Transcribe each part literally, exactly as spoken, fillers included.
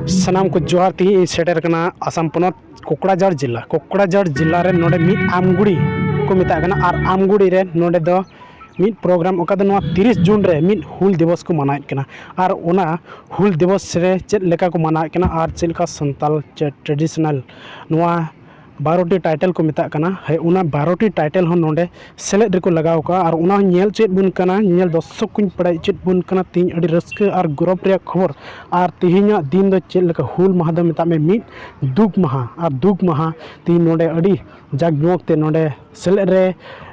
ᱥᱟᱱᱟᱢ ᱠᱚ ᱡᱚᱦᱟᱨ᱾ ᱛᱮᱦᱮᱧ ᱤᱧ ᱥᱮᱴᱮᱨ ᱠᱟᱱᱟ ᱟᱥᱟᱢ ᱯᱚᱱᱚᱛ ᱠᱳᱠᱲᱟᱡᱷᱟᱲ ᱡᱮᱞᱟ᱾ ᱠᱳᱠᱲᱟᱡᱷᱟᱲ ᱡᱮᱞᱟ ᱨᱮ ᱱᱚᱰᱮ ᱢᱤᱫ ᱟᱢᱜᱩᱲᱤ ᱠᱚ ᱢᱮᱛᱟᱜ ᱠᱟᱱᱟ, ᱟᱨ ᱟᱢᱜᱩᱲᱤ ᱨᱮ ᱱᱚᱰᱮ ᱫᱚ ᱢᱤᱫ ᱯᱨᱳᱜᱨᱟᱢ, ᱚᱠᱟ ᱫᱚ ᱱᱚᱣᱟ ᱛᱤᱨᱤᱥ ᱡᱩᱱ ᱨᱮ ᱢᱤᱫ ᱦᱩᱞ ᱫᱤᱵᱚᱥ ᱠᱚ ᱢᱟᱱᱟᱣᱮᱫ ᱠᱟᱱᱟ᱾ ᱟᱨ ᱚᱱᱟ ᱦᱩᱞ ᱫᱤᱵᱚᱥ ᱨᱮ ᱪᱮᱫ ᱞᱮᱠᱟ ᱠᱚ ᱢᱟᱱᱟᱣᱮᱫ ᱠᱟᱱᱟ ᱟᱨ ᱪᱮᱫ ᱞᱮᱠᱟ ᱥᱟᱱᱛᱟᱞ ᱪᱮ traditional ᱱᱚᱣᱟ ᱵᱟᱨᱚᱴᱤ title ᱠᱚ ᱢᱮᱛᱟᱜ ᱠᱟᱱᱟ, ᱦᱮᱸ, ᱚᱱᱟ ᱵᱟᱨᱚᱴᱤ title ᱦᱚᱸ ᱱᱚᱰᱮ ᱥᱮᱞᱮᱫ ᱨᱮᱠᱚ ᱞᱟᱜᱟᱣ ᱠᱟᱜᱼᱟ᱾ ᱟᱨ ᱚᱱᱟ ᱦᱚᱸ ᱧᱮᱞ ᱪᱮᱫ ᱵᱚᱱ ᱠᱟᱱᱟ, ᱧᱮᱞ ᱫᱚᱨᱥᱚᱠ ᱠᱚᱧ ᱵᱟᱲᱟᱭ ᱪᱮᱫ ᱵᱚᱱ ᱠᱟᱱᱟ ᱛᱮᱦᱮᱧ ᱟᱹᱰᱤ ᱨᱟᱹᱥᱠᱟᱹ ᱟᱨ ᱜᱚᱨᱚᱵᱽ ᱨᱮᱭᱟᱜ ᱠᱷᱚᱵᱚᱨ᱾ ᱟᱨ ᱛᱮᱦᱮᱧᱟᱜ ᱫᱤᱱ ᱫᱚ ᱪᱮᱫ ᱞᱮᱠᱟ ᱦᱩᱞ ᱢᱟᱦᱟ ᱫᱚ ᱢᱮᱛᱟᱜ ᱢᱮ ᱢᱤᱫ ᱫᱩᱠ ᱢᱟᱦᱟ, ᱟᱨ ᱫᱩᱠ ᱢᱟᱦᱟ ᱛᱮᱦᱮᱧ ᱱᱚᱰᱮ ᱟᱹᱰᱤ ᱡᱟᱠ ᱡᱚᱢᱚᱠ ᱛᱮ ᱱᱚᱰᱮ ᱥᱮᱞᱮᱫ ᱨᱮ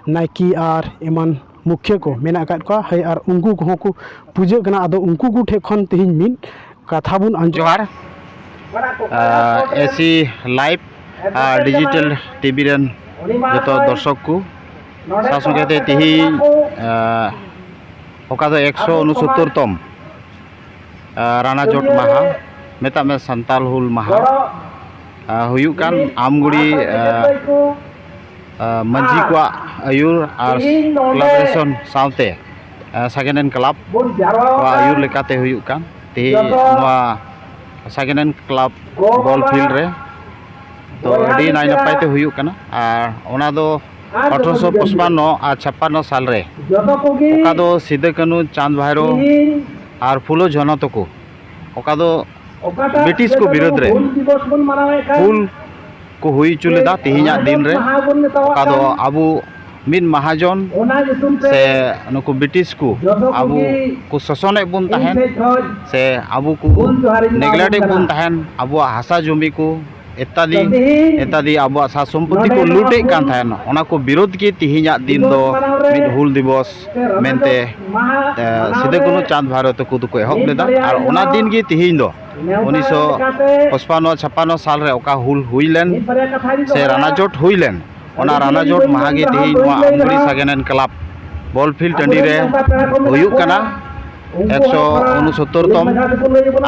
ᱱᱟᱭᱠᱮ ᱟᱨ ᱮᱢᱟᱱ ᱢᱩᱠᱷᱤᱭᱟᱹ ᱠᱚ ᱢᱮᱱᱟᱜ ᱟᱠᱟᱫ ᱠᱚᱣᱟ, ᱦᱳᱭ, ᱟᱨ ᱩᱱᱠᱩ ᱠᱚᱦᱚᱸ ᱠᱚ ᱯᱩᱡᱟᱹᱜ ᱠᱟᱱᱟ᱾ ᱟᱫᱚ ᱩᱱᱠᱩ ᱠᱚ ᱴᱷᱮᱱ ᱠᱷᱚᱱ ᱛᱮᱦᱮᱧ ᱢᱤᱫ ᱠᱟᱛᱷᱟ ᱵᱚᱱ ᱟᱸᱡᱚᱢ᱾ ᱡᱚᱦᱟᱨ᱾ ᱮᱥᱤ ᱞᱟᱭᱤᱵᱷ ᱟᱨ ᱰᱤᱡᱤᱴᱟᱞ ᱴᱤᱵᱷᱤ ᱨᱮᱱ ᱡᱚᱛᱚ ᱫᱚᱨᱥᱚᱠ ᱠᱚ, ᱥᱟᱶ ᱥᱚᱸᱜᱮ ᱛᱮ ᱛᱮᱦᱮᱧ ᱚᱠᱟ ᱫᱚ ᱮᱠᱥᱚ ᱩᱱᱩᱥᱚᱛᱛᱚᱨ ᱛᱚᱢ ᱨᱟᱱᱟ ᱡᱚᱴ ᱢᱟᱦᱟ, ᱢᱮᱛᱟᱜ ᱢᱮ ᱥᱟᱱᱛᱟᱞ ᱦᱩᱞ ᱢᱟᱦᱟ ᱦᱩᱭᱩᱜ ᱠᱟᱱ ᱟᱢᱜᱩᱲᱤ ᱢᱟᱹᱡᱷᱤ ᱠᱚᱣᱟᱜ ᱟᱹᱭᱩᱨ ᱟᱨ ᱠᱳᱞᱟᱵᱚᱨᱮᱥᱚᱱ ᱥᱟᱶᱛᱮ ᱥᱮᱠᱮᱱᱰ ᱦᱮᱱᱰ ᱠᱞᱟᱵᱽ ᱠᱚᱣᱟᱜ ᱟᱹᱭᱩᱨ ᱞᱮᱠᱟᱛᱮ ᱦᱩᱭᱩᱜ ᱠᱟᱱ ᱛᱮᱦᱮᱧ ᱱᱚᱣᱟ ᱥᱮᱠᱮᱱᱰ ᱦᱮᱱᱰ ᱠᱞᱟᱵᱽ ᱵᱚᱞ ᱯᱷᱤᱞᱰ ᱨᱮ᱾ ᱛᱚ ᱟᱹᱰᱤ ᱱᱟᱭ ᱱᱟᱯᱟᱭ ᱛᱮ ᱦᱩᱭᱩᱜ ᱠᱟᱱᱟ᱾ ᱟᱨ ᱚᱱᱟ ᱫᱚ ᱟᱴᱷᱨᱚᱥᱚ ᱯᱚᱪᱯᱟᱱᱱᱚ ᱟᱨ ᱪᱷᱟᱯᱯᱟᱱᱱᱚ ᱥᱟᱞ ᱨᱮ, ᱚᱠᱟ ᱫᱚ ᱥᱤᱫᱟᱹ ᱠᱟᱹᱱᱦᱩ, ᱪᱟᱸᱫᱽ ᱵᱷᱟᱭᱨᱳ ᱟᱨ ᱯᱷᱩᱞᱳ ᱡᱷᱟᱱᱚ ᱛᱟᱠᱚ, ᱚᱠᱟ ᱫᱚ ᱵᱨᱤᱴᱤᱥ ᱠᱚ ᱵᱤᱨᱳᱫᱷ ᱨᱮ ᱦᱩᱞ ᱠᱚ ᱦᱩᱭ ᱦᱚᱪᱚ ᱞᱮᱫᱟ ᱛᱮᱦᱮᱧᱟᱜ ᱫᱤᱱ ᱨᱮ, ᱚᱠᱟ ᱫᱚ ᱟᱵᱚ ᱢᱤᱫ ᱢᱟᱦᱟᱡᱚᱱ ᱥᱮ ᱱᱩᱠᱩ ᱵᱨᱤᱴᱤᱥ ᱠᱚ ᱟᱵᱚ ᱠᱚ ᱥᱟᱥᱚᱱᱮᱫ ᱵᱚᱱ ᱛᱟᱦᱮᱱ ᱥᱮ ᱟᱵᱚ ᱠᱚ ᱱᱮᱜᱽᱞᱮᱠᱴ ᱮᱫ ᱵᱚᱱ ᱛᱟᱦᱮᱱ, ᱟᱵᱚᱣᱟᱜ ᱦᱟᱥᱟ ᱡᱚᱢᱤ ᱠᱚ ᱤᱛᱛᱟᱫᱤ ᱤᱛᱛᱟᱫᱤ ᱟᱵᱚᱣᱟᱜ ᱥᱟᱥ ᱥᱚᱢᱯᱚᱛᱤ ᱠᱚ ᱞᱩᱴ ᱮᱫ ᱠᱟᱱ ᱛᱟᱦᱮᱱ, ᱚᱱᱟ ᱠᱚ ᱵᱤᱨᱳᱫᱷ ᱜᱮ ᱛᱮᱦᱮᱧᱟᱜ ᱫᱤᱱ ᱫᱚ ᱢᱤᱫ ᱦᱩᱞ ᱫᱤᱵᱚᱥ ᱢᱮᱱᱛᱮ, ᱮ, ᱥᱤᱫᱟᱹ ᱠᱟᱹᱱᱦᱩ ᱪᱟᱸᱫᱽ ᱵᱷᱟᱭᱨᱳ ᱛᱟᱠᱚ ᱫᱚᱠᱚ ᱮᱦᱚᱵ ᱞᱮᱫᱟ᱾ ᱟᱨ ᱚᱱᱟ ᱫᱤᱱ ᱜᱮ ᱛᱮᱦᱮᱧ ᱫᱚ ᱩᱱᱤᱥᱥᱚ ᱯᱚᱪᱯᱟᱱᱱᱚ ᱪᱷᱟᱯᱟᱱᱱᱚ ᱥᱟᱞ ᱨᱮ ᱚᱠᱟ ᱦᱩᱞ ᱦᱩᱭ ᱞᱮᱱ ᱥᱮ ᱨᱟᱱᱟ ᱡᱚᱴ ᱦᱩᱭ ᱞᱮᱱ, ᱚᱱᱟ ᱨᱟᱱᱟ ᱡᱚᱴ ᱢᱟᱦᱟ ᱜᱮ ᱛᱮᱦᱮᱧ ᱱᱚᱣᱟ ᱟᱢᱜᱩᱲᱤ ᱥᱮᱠᱮᱱᱰ ᱦᱮᱱᱰ ᱠᱞᱟᱵᱽ ᱵᱚᱞ ᱯᱷᱤᱞᱰ ᱴᱟᱺᱰᱤ ᱨᱮ ᱦᱩᱭᱩᱜ ᱠᱟᱱᱟ᱾ ᱮᱠᱥᱚ ᱩᱱᱩᱥᱚᱛᱛᱚᱨ ᱛᱚᱢ,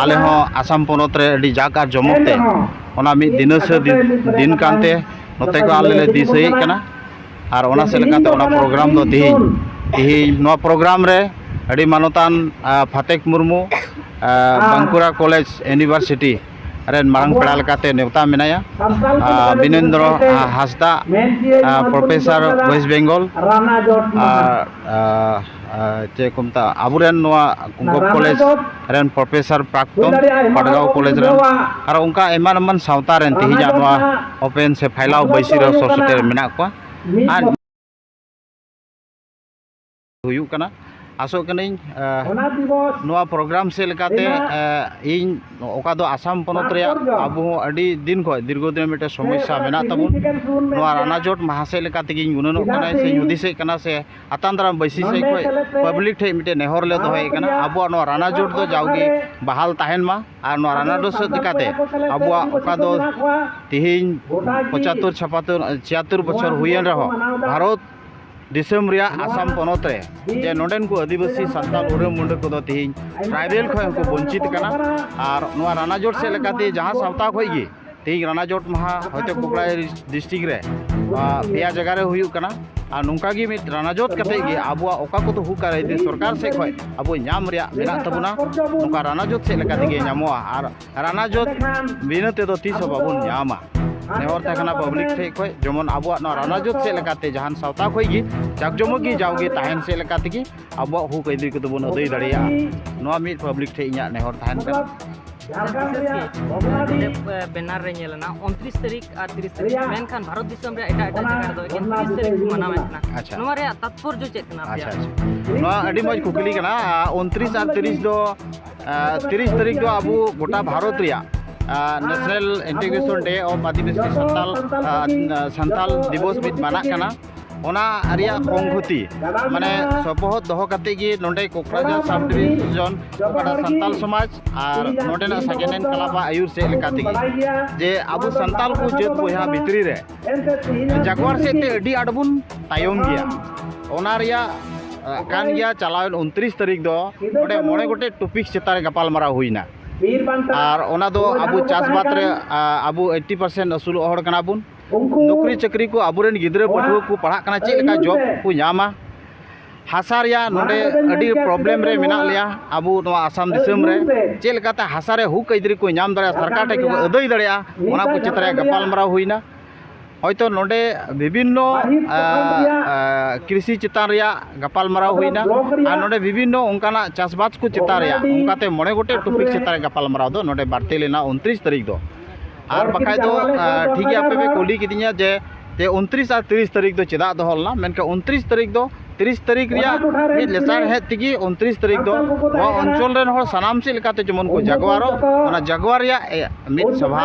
ᱟᱞᱮ ᱦᱚᱸ ᱟᱥᱟᱢ ᱯᱚᱱᱚᱛ ᱨᱮ ᱟᱹᱰᱤ ᱡᱟᱠ ᱟᱨ ᱡᱚᱢᱚᱠ ᱛᱮ ᱚᱱᱟ ᱢᱤᱫ ᱫᱤᱱᱟᱹᱥᱟᱹ ᱫᱤᱱ, ᱫᱤᱱ ᱠᱟᱱᱛᱮ ᱱᱚᱛᱮ ᱠᱚ ᱟᱞᱮ ᱞᱮ ᱫᱤᱥᱟᱹᱭᱮᱫ ᱠᱟᱱᱟ᱾ ᱟᱨ ᱚᱱᱟ ᱥᱮᱫ ᱞᱮᱠᱟᱛᱮ ᱚᱱᱟ ᱯᱨᱳᱜᱨᱟᱢ ᱫᱚ ᱛᱮᱦᱮᱧ, ᱛᱮᱦᱮᱧ ᱱᱚᱣᱟ ᱯᱨᱳᱜᱨᱟᱢ ᱨᱮ ᱟᱹᱰᱤ ᱢᱟᱱᱚᱛᱟᱱ, ᱟ, ᱯᱷᱟᱛᱮᱠ ᱢᱩᱨᱢᱩ, ᱟᱨ ᱵᱟᱸᱠᱩᱲᱟ ᱠᱚᱞᱮᱡᱽ ᱤᱭᱩᱱᱤᱵᱷᱟᱨᱥᱤᱴᱤ ᱨᱮᱱ ᱢᱟᱨᱟᱝ ᱯᱮᱲᱟ ᱞᱮᱠᱟᱛᱮ ᱱᱮᱣᱛᱟ ᱢᱮᱱᱟᱭᱟ᱾ ᱟᱨ ᱵᱤᱱᱮᱱᱫᱨᱚ ᱦᱟᱸᱥᱫᱟ, ᱟᱨ ᱯᱨᱚᱯᱷᱮᱥᱚᱨ ᱳᱭᱮᱥᱴ ᱵᱮᱝᱜᱚᱞ, ᱟᱨ, ᱟᱨ, ᱟᱨ ᱪᱮᱫ ᱠᱚ ᱢᱮᱛᱟᱜᱼᱟ, ᱟᱵᱚᱨᱮᱱ ᱱᱚᱣᱟ ᱠᱚᱝᱜᱚ ᱠᱚᱞᱮᱡᱽ ᱨᱮᱱ ᱯᱨᱚᱯᱷᱮᱥᱚᱨ ᱯᱨᱟᱠᱛᱚᱱ, ᱯᱟᱴᱜᱟᱸᱣ ᱠᱚᱞᱮᱡᱽ ᱨᱮᱱ, ᱟᱨ ᱚᱱᱠᱟ ᱮᱢᱟᱱ ᱮᱢᱟᱱ ᱥᱟᱶᱛᱟ ᱨᱮᱱ ᱛᱮᱦᱮᱧᱟᱜ ᱱᱚᱣᱟ ᱳᱯᱮᱱ ᱥᱮ ᱯᱷᱟᱭᱞᱟᱣ ᱵᱟᱹᱭᱥᱤ ᱨᱮ ᱥᱚᱨ ᱥᱮᱴᱮᱨ ᱢᱮᱱᱟᱜ ᱠᱚᱣᱟ᱾ ᱟᱨ ᱦᱩᱭᱩᱜ ᱠᱟᱱᱟ᱾ ᱟᱥᱚᱜ ᱠᱟᱹᱱᱟᱹᱧ, ᱟᱦ, ᱱᱚᱣᱟ ᱯᱨᱳᱜᱨᱟᱢ ᱥᱮᱫ ᱞᱮᱠᱟᱛᱮ, ᱟᱦ, ᱤᱧ ᱚᱠᱟ ᱫᱚ ᱟᱥᱟᱢ ᱯᱚᱱᱚᱛ ᱨᱮᱭᱟᱜ ᱟᱵᱚ ᱦᱚᱸ ᱟᱹᱰᱤ ᱫᱤᱱ ᱠᱷᱚᱱ ᱫᱤᱨᱜᱷᱚ ᱫᱤᱱ ᱢᱤᱫᱴᱮᱱ ᱥᱚᱢᱚᱥᱥᱟ ᱢᱮᱱᱟᱜ ᱛᱟᱵᱚᱱ᱾ ᱱᱚᱣᱟ ᱨᱟᱱᱟ ᱡᱚᱴ ᱢᱟᱦᱟ ᱥᱮᱫ ᱞᱮᱠᱟ ᱛᱮᱜᱮᱧ ᱜᱩᱱᱟᱹᱱᱚᱜ ᱠᱟᱱᱟ ᱥᱮᱧ ᱦᱩᱫᱤᱥᱮᱫ ᱠᱟᱱᱟ ᱥᱮ ᱟᱛᱟᱝ ᱫᱟᱨᱟᱢ ᱵᱟᱹᱭᱥᱤ ᱥᱮᱫ ᱠᱷᱚᱱ ᱯᱟᱵᱽᱞᱤᱠ ᱴᱷᱮᱱ ᱢᱤᱫᱴᱮᱱ ᱱᱮᱦᱚᱨ ᱞᱮ ᱫᱚᱦᱚᱭᱮᱫ ᱠᱟᱱᱟ, ᱟᱵᱚᱣᱟᱜ ᱱᱚᱣᱟ ᱨᱟᱱᱟ ᱡᱚᱴ ᱫᱚ ᱡᱟᱣᱜᱮ ᱵᱟᱦᱟᱞ ᱛᱟᱦᱮᱱ ᱢᱟ᱾ ᱟᱨ ᱱᱚᱣᱟ ᱨᱟᱱᱟ ᱡᱚᱴ ᱥᱮᱫ ᱞᱮᱠᱟᱛᱮ ᱟᱵᱚᱣᱟᱜ ᱚᱠᱟ ᱫᱚ ᱛᱮᱦᱮᱧ ᱯᱚᱸᱪᱟᱛᱛᱳᱨ ᱪᱷᱟᱯᱟᱛᱛᱳᱨ ᱪᱷᱤᱭᱟᱛᱛᱳᱨ ᱵᱚᱪᱷᱚᱨ ᱦᱩᱭᱮᱱ ᱨᱮᱦᱚᱸ, ᱵᱷᱟᱨᱚᱛ ᱫᱤᱥᱚᱢ ᱨᱮᱭᱟᱜ ᱟᱥᱟᱢ ᱯᱚᱱᱚᱛ ᱨᱮ ᱡᱮ ᱱᱚᱰᱮᱱ ᱠᱚ ᱟᱹᱫᱤᱵᱟᱹᱥᱤ ᱥᱟᱱᱛᱟᱲ ᱩᱨᱟᱹᱣ ᱢᱩᱸᱰᱟᱹ ᱠᱚᱫᱚ ᱛᱮᱦᱮᱧ ᱴᱨᱟᱭᱵᱮᱞ ᱠᱷᱚᱱ ᱦᱚᱸᱠᱚ ᱵᱚᱧᱪᱤᱛ ᱠᱟᱱᱟ᱾ ᱟᱨ ᱱᱚᱣᱟ ᱨᱟᱱᱟ ᱡᱚᱴ ᱥᱮᱫ ᱞᱮᱠᱟᱛᱮ ᱡᱟᱦᱟᱸ ᱥᱟᱶᱛᱟ ᱠᱷᱚᱱ ᱜᱮ ᱛᱮᱦᱮᱧ ᱨᱟᱱᱟ ᱡᱚᱴ ᱢᱟᱦᱟ ᱦᱚᱭᱛᱳ ᱠᱳᱠᱲᱟᱡᱟᱲᱤ ᱰᱤᱥᱴᱨᱤᱠᱴ ᱨᱮ, ᱟᱨ, ᱯᱮᱭᱟ ᱡᱟᱭᱜᱟ ᱨᱮ ᱦᱩᱭᱩᱜ ᱠᱟᱱᱟ᱾ ᱟᱨ ᱱᱚᱝᱠᱟ ᱜᱮ ᱢᱤᱫ ᱨᱟᱱᱟ ᱡᱚᱴ ᱠᱟᱛᱮ ᱜᱮ ᱟᱵᱚᱣᱟᱜ ᱚᱠᱟ ᱠᱚᱫᱚ ᱦᱚᱸᱠ ᱟᱹᱭᱫᱟᱹᱨᱤ ᱥᱚᱨᱠᱟᱨ ᱥᱮᱫ ᱠᱷᱚᱱ ᱟᱵᱚ ᱧᱟᱢ ᱨᱮᱭᱟᱜ ᱢᱮᱱᱟᱜ ᱛᱟᱵᱚᱱᱟ, ᱱᱚᱝᱠᱟ ᱨᱟᱱᱟ ᱡᱚᱴ ᱥᱮᱫ ᱞᱮᱠᱟ ᱛᱮᱜᱮ ᱧᱟᱢᱚᱜᱼᱟ᱾ ᱟᱨ ᱨᱟᱱᱟ ᱡᱚᱴ ᱵᱤᱱᱟᱹ ᱛᱮᱫᱚ ᱛᱤᱥ ᱦᱚᱸ ᱵᱟᱵᱚᱱ ᱧᱟᱢᱟ᱾ ᱱᱮᱦᱚᱨ ᱛᱟᱦᱮᱸ ᱠᱟᱱᱟ ᱯᱟᱵᱽᱞᱤᱠ ᱴᱷᱮᱱ ᱠᱷᱚᱱ, ᱡᱮᱢᱚᱱ ᱟᱵᱚᱣᱟᱜ ᱱᱚᱣᱟ ᱨᱟᱱᱟ ᱡᱚᱴ ᱥᱮᱫ ᱞᱮᱠᱟᱛᱮ ᱡᱟᱦᱟᱱ ᱥᱟᱶᱛᱟ ᱠᱷᱚᱱ ᱜᱮ ᱡᱟᱠ ᱡᱚᱢᱚᱠ ᱜᱮ ᱡᱟᱣᱜᱮ ᱛᱟᱦᱮᱱ ᱥᱮᱫ ᱞᱮᱠᱟ ᱛᱮᱜᱮ ᱟᱵᱚᱣᱟᱜ ᱦᱚᱸᱠ ᱟᱹᱭᱫᱟᱹᱨᱤ ᱠᱚᱫᱚ ᱵᱚᱱ ᱟᱹᱫᱟᱹᱭ ᱫᱟᱲᱮᱭᱟᱜᱼᱟ᱾ ᱱᱚᱣᱟ ᱢᱤᱫ ᱯᱟᱵᱽᱞᱤᱠ ᱴᱷᱮᱱ ᱤᱧᱟᱹᱜ ᱱᱮᱦᱚᱨ ᱛᱟᱦᱮᱱ ᱠᱟᱱᱟ᱾ ᱟᱪᱪᱷᱟ, ᱵᱤᱥᱮᱥ ᱠᱤ ᱱᱚᱰᱮ, ᱮ, ᱵᱮᱱᱟᱨ ᱨᱮ ᱧᱮᱞ ᱮᱱᱟ ᱩᱱᱛᱨᱤᱥ ᱛᱟᱹᱨᱤᱠᱷ ᱟᱨ ᱛᱤᱨᱤᱥ ᱛᱟᱹᱨᱤᱠᱷ, ᱢᱮᱱᱠᱷᱟᱱ ᱵᱷᱟᱨᱚᱛ ᱫᱤᱥᱚᱢ ᱨᱮᱭᱟᱜ ᱮᱴᱟᱜ ᱮᱴᱟᱜ ᱡᱟᱭᱜᱟ ᱨᱮᱫᱚ ᱮᱠᱮᱱ ᱛᱤᱨᱤᱥ ᱛᱟᱹᱨᱤᱠᱷ ᱠᱚ ᱢᱟᱱᱟᱣᱮᱫ ᱠᱟᱱᱟ᱾ ᱟᱪᱪᱷᱟ᱾ ᱱᱚᱣᱟ ᱨᱮᱭᱟᱜ ᱛᱟᱛᱯᱚᱨᱡᱚ ᱪᱮᱫ ᱠᱟᱱᱟ ᱟᱪᱪᱷᱟ, ᱟᱯᱮᱭᱟᱜ? ᱟᱪᱪᱷᱟ᱾ ᱱᱚᱣᱟ ᱟᱹᱰᱤ ᱢᱚᱡᱽ ᱠᱩᱠᱞᱤ ᱠᱟᱱᱟ᱾ ᱟᱨ ᱩᱱᱛᱨᱤᱥ ᱟᱨ ᱛᱤᱨᱤᱥ ᱫᱚ, ᱟᱨ, ᱛᱤᱨᱤᱥ ᱛᱟᱹᱨᱤᱠᱷ ᱫᱚ ᱟᱵᱚ ᱜᱚᱴᱟ ᱵᱷᱟᱨᱚᱛ ᱨᱮᱭᱟᱜ, ᱟᱨ, National Integration Day of ᱟᱹᱫᱤᱵᱟᱹᱥᱤ ᱥᱟᱱᱛᱟᱞ, ᱟᱨ, ᱥᱟᱱᱛᱟᱞ ᱫᱤᱵᱚᱥ ᱢᱤᱫ ᱢᱟᱱᱟᱜ ᱠᱟᱱᱟ᱾ ᱚᱱᱟ ᱨᱮᱭᱟᱜ ᱥᱚᱝᱦᱚᱛᱤ, ᱢᱟᱱᱮ, ᱥᱚᱯᱚᱦᱚᱫ ᱫᱚᱦᱚ ᱠᱟᱛᱮ ᱜᱮ ᱱᱚᱰᱮ ᱠᱳᱠᱨᱟᱡᱷᱟᱨ ᱥᱟᱵ ᱰᱤᱵᱷᱤᱡᱚᱱ ᱚᱠᱟᱴᱟᱜ ᱥᱟᱱᱛᱟᱞ ᱥᱚᱢᱟᱡᱽ ᱟᱨ ᱱᱚᱰᱮᱱᱟᱜ ᱥᱮᱠᱮᱱᱰ ᱦᱮᱱᱰ ᱠᱞᱟᱵᱽ ᱟᱜ ᱟᱹᱭᱩᱨ ᱥᱮᱫ ᱞᱮᱠᱟ ᱛᱮᱜᱮ, ᱡᱮ ᱟᱵᱚ ᱥᱟᱱᱛᱟᱞ ᱠᱚ ᱡᱟᱹᱛ ᱵᱚᱭᱦᱟ ᱵᱷᱤᱛᱨᱤ ᱨᱮ ᱡᱟᱜᱽᱣᱟᱨ ᱥᱮᱫ ᱛᱮ ᱟᱹᱰᱤ ᱟᱸᱴ ᱵᱚᱱ ᱛᱟᱭᱚᱢ ᱜᱮᱭᱟ᱾ ᱚᱱᱟ ᱨᱮᱭᱟᱜ, ᱟᱸ, ᱠᱟᱱ ᱜᱮᱭᱟ᱾ ᱪᱟᱞᱟᱣᱮᱱ ᱩᱱᱛᱨᱤᱥ ᱛᱟᱹᱨᱤᱠᱷ ᱫᱚ ᱱᱚᱰᱮ ᱢᱚᱬᱮ ᱜᱚᱴᱮᱡ ᱴᱚᱯᱤᱠ ᱪᱮᱛᱟᱱ ᱨᱮ ᱜᱟᱯᱟᱞᱢᱟᱨᱟᱣ ᱦᱩᱭᱱᱟ᱾ ᱟᱨ ᱚᱱᱟ ᱫᱚ ᱟᱵᱚ ᱪᱟᱥᱵᱟᱫ ᱨᱮ, ᱟᱸ, ᱟᱵᱚ ᱮᱭᱤᱴᱴᱤ ᱯᱟᱨᱥᱮᱱᱴ ᱟᱹᱥᱩᱞᱚᱜ ᱦᱚᱲ ᱠᱟᱱᱟ ᱵᱚᱱ᱾ ᱱᱚᱠᱨᱤ ᱪᱟᱹᱠᱨᱤ ᱠᱚ ᱟᱵᱚᱨᱮᱱ ᱜᱤᱫᱽᱨᱟᱹ ᱯᱟᱹᱴᱷᱩᱣᱟᱹ ᱠᱚ ᱯᱟᱲᱦᱟᱜ ᱠᱟᱱᱟ, ᱪᱮᱫ ᱞᱮᱠᱟ ᱡᱚᱵ ᱠᱚ ᱧᱟᱢᱟ᱾ ᱦᱟᱥᱟ ᱨᱮᱭᱟᱜ ᱱᱚᱰᱮ ᱟᱹᱰᱤ ᱯᱨᱚᱵᱞᱮᱢ ᱨᱮ ᱢᱮᱱᱟᱜ ᱞᱮᱭᱟ ᱟᱵᱚ ᱱᱚᱣᱟ ᱟᱥᱟᱢ ᱫᱤᱥᱚᱢ ᱨᱮ᱾ ᱪᱮᱫ ᱞᱮᱠᱟᱛᱮ ᱦᱟᱥᱟ ᱨᱮ ᱦᱚᱠ ᱟᱹᱭᱫᱟᱹᱨᱤ ᱠᱚ ᱧᱟᱢ ᱫᱟᱲᱮᱭᱟᱜᱼᱟ, ᱥᱚᱨᱠᱟᱨ ᱴᱷᱮᱱ ᱠᱚ ᱟᱹᱫᱟᱹᱭ ᱫᱟᱲᱮᱭᱟᱜᱼᱟ, ᱚᱱᱟ ᱠᱚ ᱪᱮᱛᱟᱱ ᱨᱮ ᱜᱟᱯᱟᱞᱢᱟᱨᱟᱣ ᱦᱩᱭᱱᱟ᱾ ᱦᱚᱭᱛᱳ ᱱᱚᱰᱮ ᱵᱤᱵᱷᱤᱱᱱᱚ ᱠᱨᱤᱥᱤ ᱪᱮᱛᱟᱱ ᱨᱮᱭᱟᱜ ᱜᱟᱯᱟᱞᱢᱟᱨᱟᱣ ᱦᱩᱭᱱᱟ, ᱟᱨ ᱱᱚᱰᱮ ᱵᱤᱵᱷᱤᱱᱱᱚ ᱚᱱᱠᱟᱱᱟᱜ ᱪᱟᱥᱵᱟᱥ ᱠᱚ ᱪᱮᱛᱟᱱ ᱨᱮᱭᱟᱜ, ᱚᱱᱠᱟᱛᱮ ᱢᱚᱬᱮ ᱜᱚᱴᱮᱡ ᱴᱚᱯᱤᱠ ᱪᱮᱛᱟᱱ ᱨᱮ ᱜᱟᱯᱟᱞᱢᱟᱨᱟᱣ ᱫᱚ ᱱᱚᱰᱮ ᱵᱟᱨᱛᱮ ᱞᱮᱱᱟ ᱩᱱᱛᱨᱤᱥ ᱛᱟᱹᱨᱤᱠᱷ ᱫᱚ᱾ ᱟᱨ ᱵᱟᱠᱷᱟᱡ ᱫᱚ ᱴᱷᱤᱠ ᱜᱮᱭᱟ, ᱟᱯᱮ ᱯᱮ ᱠᱩᱞᱤ ᱠᱤᱫᱤᱧᱟ ᱡᱮ ᱛᱮ ᱩᱱᱛᱨᱤᱥ ᱟᱨ ᱛᱤᱨᱤᱥ ᱛᱟᱹᱨᱤᱠᱷ ᱫᱚ ᱪᱮᱫᱟᱜ ᱫᱚᱦᱚ ᱞᱮᱱᱟ, ᱢᱮᱱᱠᱷᱟᱱ ᱩᱱᱛᱨᱤᱥ ᱛᱟᱹᱨᱤᱠᱷ ᱫᱚ ᱛᱤᱨᱤᱥ ᱛᱟᱹᱨᱤᱠᱷ ᱨᱮᱭᱟᱜ ᱢᱤᱫ ᱞᱮᱥᱟᱲᱦᱮᱫ ᱛᱮᱜᱮ ᱩᱱᱛᱨᱤᱥ ᱛᱟᱹᱨᱤᱠᱷ ᱫᱚ ᱱᱚᱣᱟ ᱚᱧᱪᱚᱞ ᱨᱮᱱ ᱦᱚᱲ ᱥᱟᱱᱟᱢ ᱪᱮᱫ ᱞᱮᱠᱟᱛᱮ ᱡᱮᱢᱚᱱ ᱠᱚ ᱡᱟᱜᱣᱟᱨᱚᱜ, ᱚᱱᱟ ᱡᱟᱜᱣᱟᱨ ᱨᱮᱭᱟᱜ ᱢᱤᱫ ᱥᱚᱵᱷᱟ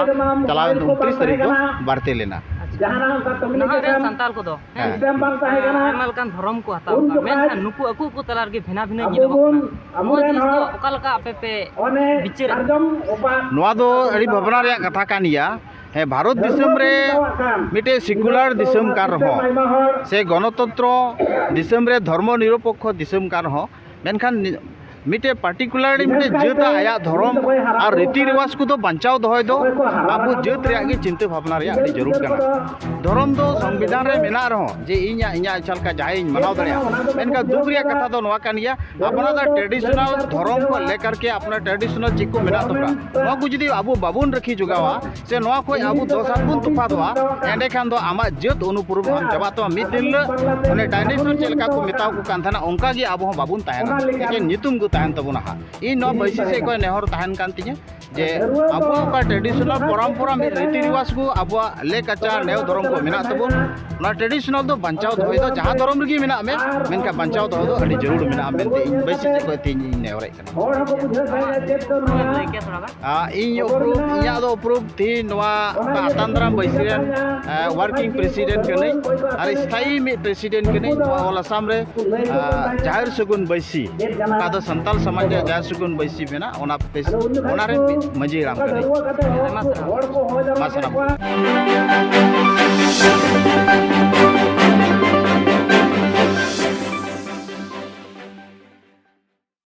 ᱪᱟᱞᱟᱣᱮᱱ ᱩᱱᱛᱨᱤᱥ ᱛᱟᱹᱨᱤᱠᱷ ᱫᱚ ᱵᱟᱨᱛᱮ ᱞᱮᱱᱟ᱾ ᱱᱟᱦᱟᱜ ᱨᱮᱱ ᱥᱟᱱᱛᱟᱲ ᱠᱚᱫᱚ ᱦᱮᱸ, ᱟᱭᱢᱟ ᱞᱮᱠᱟᱱ ᱫᱷᱚᱨᱚᱢ ᱠᱚ ᱦᱟᱛᱟᱣ ᱠᱟᱜᱼᱟ, ᱢᱮᱱᱠᱷᱟᱱ ᱱᱩᱠᱩ ᱟᱠᱚ ᱟᱠᱚ ᱛᱟᱞᱟ ᱨᱮᱜᱮ ᱵᱷᱮᱱᱟ ᱵᱷᱮᱱᱤ ᱧᱮᱞᱚᱜᱚᱜ ᱠᱟᱱᱟ᱾ ᱱᱚᱣᱟ ᱡᱤᱱᱤᱥ ᱫᱚ ᱚᱠᱟ ᱞᱮᱠᱟ ᱟᱯᱮ ᱯᱮ ᱵᱤᱪᱟᱹᱨᱮᱫ ᱠᱟᱱᱟ? ᱱᱚᱣᱟ ᱫᱚ ᱟᱹᱰᱤ ᱵᱷᱟᱵᱽᱱᱟ ᱨᱮᱭᱟᱜ ᱠᱟᱛᱷᱟ ᱠᱟᱱ ᱜᱮᱭᱟ᱾ ᱦᱮᱸ, ᱵᱷᱟᱨᱚᱛ ᱫᱤᱥᱚᱢ ᱨᱮ ᱢᱤᱫᱴᱮᱡ ᱥᱤᱠᱩᱞᱟᱨ ᱫᱤᱥᱚᱢ ᱠᱟᱱ ᱨᱮᱦᱚᱸ, ᱥᱮ ᱜᱚᱱᱚᱛᱚᱱᱛᱨᱚ ᱫᱤᱥᱚᱢ ᱨᱮ ᱫᱷᱚᱨᱢᱚ ᱱᱤᱨᱚᱯᱮᱠᱠᱷᱚ ᱫᱤᱥᱚᱢ ᱠᱟᱱ ᱨᱮᱦᱚᱸ, ᱢᱮᱱᱠᱷᱟᱱ ᱢᱤᱫᱴᱮᱡ ᱯᱟᱨᱴᱤᱠᱩᱞᱟᱨ ᱢᱤᱫᱴᱮᱡ ᱡᱟᱹᱛ ᱟᱜ ᱟᱭᱟᱜ ᱫᱷᱚᱨᱚᱢ ᱟᱨ ᱨᱤᱛᱤ ᱨᱮᱣᱟᱡᱽ ᱠᱚᱫᱚ ᱵᱟᱧᱪᱟᱣ ᱫᱚᱦᱚᱭ ᱫᱚ ᱟᱵᱚ ᱡᱟᱹᱛ ᱨᱮᱭᱟᱜ ᱜᱮ ᱪᱤᱱᱛᱟᱹ ᱵᱷᱟᱵᱽᱱᱟ ᱨᱮᱭᱟᱜ ᱟᱹᱰᱤ ᱡᱟᱹᱨᱩᱲ ᱠᱟᱱᱟ᱾ ᱫᱷᱚᱨᱚᱢ ᱫᱚ ᱥᱚᱝᱵᱤᱫᱷᱟᱱ ᱨᱮ ᱢᱮᱱᱟᱜ ᱨᱮᱦᱚᱸ ᱡᱮ ᱤᱧᱟᱜ ᱤᱧᱟᱜ ᱤᱪᱪᱷᱟ ᱞᱮᱠᱟ ᱡᱟᱦᱟᱸᱭ ᱤᱧ ᱢᱟᱱᱟᱣ ᱫᱟᱲᱮᱭᱟᱜᱼᱟ, ᱢᱮᱱᱠᱷᱟᱱ ᱫᱩᱠ ᱨᱮᱭᱟᱜ ᱠᱟᱛᱷᱟ ᱫᱚ ᱱᱚᱣᱟ ᱠᱟᱱ ᱜᱮᱭᱟ, ᱟᱯᱱᱟᱨᱟᱜ traditional ᱫᱷᱚᱨᱚᱢ ᱠᱚ ᱞᱮᱠᱟᱨ ᱠᱮ ᱟᱯᱱᱟᱨ traditional ᱪᱮᱫ ᱠᱚ ᱢᱮᱱᱟᱜ ᱛᱟᱵᱚᱱᱟ, ᱱᱚᱣᱟ ᱠᱚ ᱡᱩᱫᱤ ᱟᱵᱚ ᱵᱟᱵᱚᱱ ᱨᱟᱹᱠᱷᱤ ᱡᱚᱜᱟᱣᱟ, ᱥᱮ ᱱᱚᱣᱟ ᱠᱷᱚᱱ ᱟᱵᱚ ᱫᱚᱥ ᱦᱟᱛ ᱵᱚᱱ ᱛᱚᱯᱷᱟᱛᱚᱜᱼᱟ, ᱮᱸᱰᱮᱠᱷᱟᱱ ᱫᱚ ᱟᱢᱟᱜ ᱡᱟᱹᱛ ᱚᱱᱩᱯᱩᱨᱩᱢ ᱟᱢ ᱪᱟᱵᱟᱜ ᱛᱟᱢᱟ᱾ ᱢᱤᱫ ᱫᱤᱱ ᱦᱤᱞᱳᱜ ᱚᱱᱮ dinosaur ᱪᱮᱫ ᱞᱮᱠᱟ ᱠᱚ ᱢᱮᱛᱟᱣ ᱠᱚ ᱠᱟᱱ ᱛᱟᱦᱮᱱᱟ, ᱚᱱᱠᱟ ᱜᱮ ᱟᱵᱚ ᱦᱚᱸ ᱵᱟᱵᱚᱱ ᱛᱟᱦᱮᱱᱟ, ᱮᱠᱮᱱ ᱧᱩᱛᱩᱢ ᱠᱚ ᱛᱟᱦᱮᱱ ᱛᱟᱵᱚᱱᱟ ᱦᱟᱸᱜ᱾ ᱤᱧ ᱱᱚᱣᱟ ᱵᱟᱹᱭᱥᱤ ᱥᱮᱫ ᱠᱷᱚᱱ ᱱᱮᱦᱚᱨ ᱛᱟᱦᱮᱱ ᱠᱟᱱ ᱛᱤᱧᱟᱹ ᱡᱮ ᱟᱵᱚ ᱚᱠᱟ traditional ᱯᱚᱨᱚᱢᱯᱚᱨᱟ ᱢᱤᱫ ᱨᱤᱛᱤ ᱨᱮᱣᱟᱡᱽ ᱠᱚ, ᱟᱵᱚᱣᱟᱜ ᱞᱮᱠ ᱟᱪᱟᱨ ᱱᱮᱭᱟᱣ ᱫᱷᱚᱨᱚᱢ ᱠᱚ ᱢᱮᱱᱟᱜ ᱛᱟᱵᱚᱱ, ᱚᱱᱟ traditional ᱫᱚ ᱵᱟᱧᱪᱟᱣ ᱫᱚᱦᱚᱭ ᱫᱚ, ᱡᱟᱦᱟᱸ ᱫᱷᱚᱨᱚᱢ ᱨᱮᱜᱮ ᱢᱮᱱᱟᱜ ᱢᱮ, ᱢᱮᱱᱠᱷᱟᱱ ᱵᱟᱧᱪᱟᱣ ᱫᱚᱦᱚ ᱫᱚ ᱟᱹᱰᱤ ᱡᱟᱹᱨᱩᱲ ᱢᱮᱱᱟᱜᱼᱟ ᱢᱮᱱᱛᱮ ᱤᱧ ᱵᱟᱹᱭᱥᱤ ᱥᱮᱫ ᱠᱷᱚᱱ ᱛᱮᱦᱮᱧ ᱤᱧ ᱱᱮᱦᱚᱨᱮᱫ ᱠᱟᱱᱟ᱾ ᱟᱨ ᱤᱧ ᱩᱯᱨᱩᱢ, ᱤᱧᱟᱹᱜ ᱫᱚ ᱩᱯᱨᱩᱢ ᱛᱮᱦᱮᱧ ᱱᱚᱣᱟ ᱚᱠᱟ ᱟᱛᱟᱝ ᱫᱟᱨᱟᱢ ᱵᱟᱹᱭᱥᱤ ᱨᱮᱱ, ᱮ, working president ᱠᱟᱹᱱᱟᱹᱧ ᱟᱨ ᱥᱛᱷᱟᱭᱤ ᱢᱤᱫ president ᱠᱟᱹᱱᱟᱹᱧ ᱱᱚᱣᱟ All Assam ᱨᱮ, ᱮ, ᱡᱟᱦᱮᱨ ᱥᱟᱹᱜᱩᱱ ᱵᱟᱹᱭᱥᱤ, ᱚᱠᱟ ᱫᱚ ᱥᱟᱱᱛᱟᱲ ᱥᱚᱢᱟᱡᱽ ᱨᱮᱭᱟᱜ ᱡᱟᱦᱮᱨ ᱥᱟᱹᱜᱩᱱ ᱵᱟᱹᱭᱥᱤ ᱢᱮᱱᱟᱜ, ᱚᱱᱟ ᱯᱮᱥ-, ᱚᱱᱟ ᱨᱮᱱ ᱢᱤᱫ ᱢᱟᱹᱡᱷᱤ ᱦᱟᱲᱟᱢ ᱠᱟᱹᱱᱟᱹᱧ᱾ ᱟᱭᱢᱟ ᱥᱟᱨᱦᱟᱣ᱾ ᱢᱟ ᱥᱟᱱᱟᱢ ᱠᱚ᱾